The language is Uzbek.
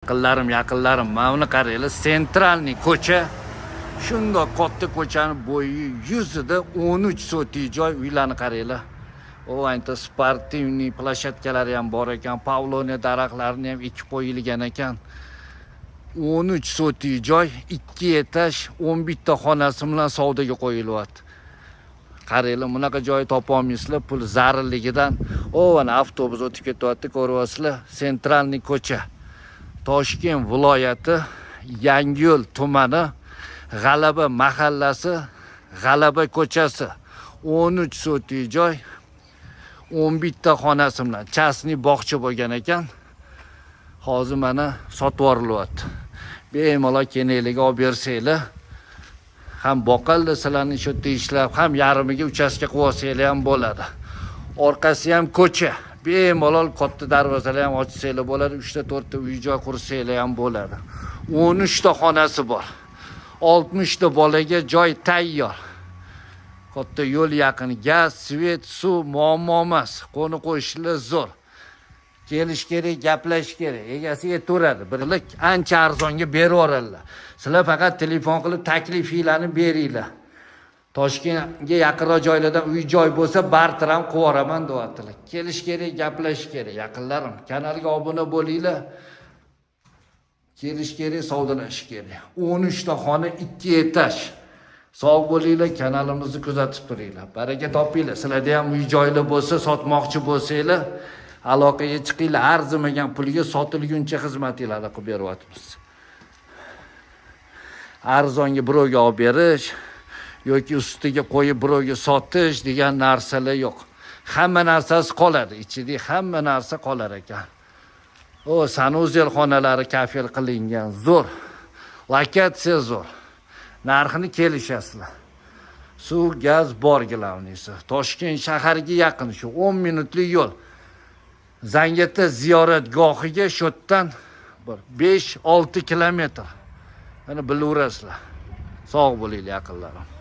Yaqinlarim, yaqinlarim, mana buni qaranglar, центральный ko'cha. Shundoq katta ko'chani bo'yi yuzida 13 sotik joy, uylarni qaranglar. O anta спортивный площадка lari ham bor ekan, павлония daraxtlarini ham ekib qo'yilgan ekan. 13 sotik joy, 2 etaj, 11 ta xonasi bilan savdoga qo'yilyapti. Qaranglar, bunaqa joy topa olmaysizlar pul zararligidan. O, mana avtobus o'tib ketyapti, ko'ryapsizlar, центральный ko'cha. Toshkent viloyati, Yangiyo'l tumani, G'alaba mahallasi, G'alaba ko'chasi. 13 sotik joy, 11 ta xonasi bilan частный bog'cha bo'lgan ekan. Hozir mana sotib yuborilyapti. Bemalol kelinglarga olib bersanglar, ham boqadi sizlarni shu yerda ishlab, ham yarmiga uchastka qilib olsanglar ham bo'ladi. Orqasi ham ko'cha. Bemalol katta darvozalar ham ochsanglar bo'ladi, 3 ta 4 ta uy joy qursanglar ham bo'ladi. 13 ta xonasi bor. 60 ta bolaga joy tayyor. Katta yo'l yaqin, gaz, свет, suv muammo emas. Qo'ni qo'shnilar zo'r. Kelish kerak, gaplashish kerak. Egasi aytaveradi. Birlik ancha arzonga berib yuboradilar. Sizlar faqat telefon qilib taklifinglarni beringlar. Toshkentga yaqinroq joylardan uy joy bo'lsa, barter ham qilib yuboraman deyaptilar. Kelish kerak, gaplashish kerak, yaqinlarim. Kanalga obuna bo'linglar. Kelish kerak, savdolashish kerak. 13 ta xona, 2 etaj. Sog' bo'linglar, kanalimizni kuzatib turinglar. Baraka topinglar. Sizlarda ham uy joylar bo'lsa, sotmoqchi bo'lsanglar, aloqaga chiqinglar. Arzimagan pulga sotilguncha xizmatinglarni qilib beryapmiz. Arzonga birovga olib berish yoki ustiga qo'yib birovga sotish degan narsalar yo'q. Hamma narsasi qoladi, ichida hamma narsa qolar ekan. O, санузел xonalari kafel qilingan, zo'r. Lokatsiya zo'r. Narxini kelishasizlar. Suv, gaz bor, главный si. Toshkent shahariga yaqin, shu 10 minutlik yo'l. Zangiota ziyoratgohiga shu yerdan bir 5-6 kilometr. Mana bilaverasizlar. Sog' bo'linglar, yaqinlarim.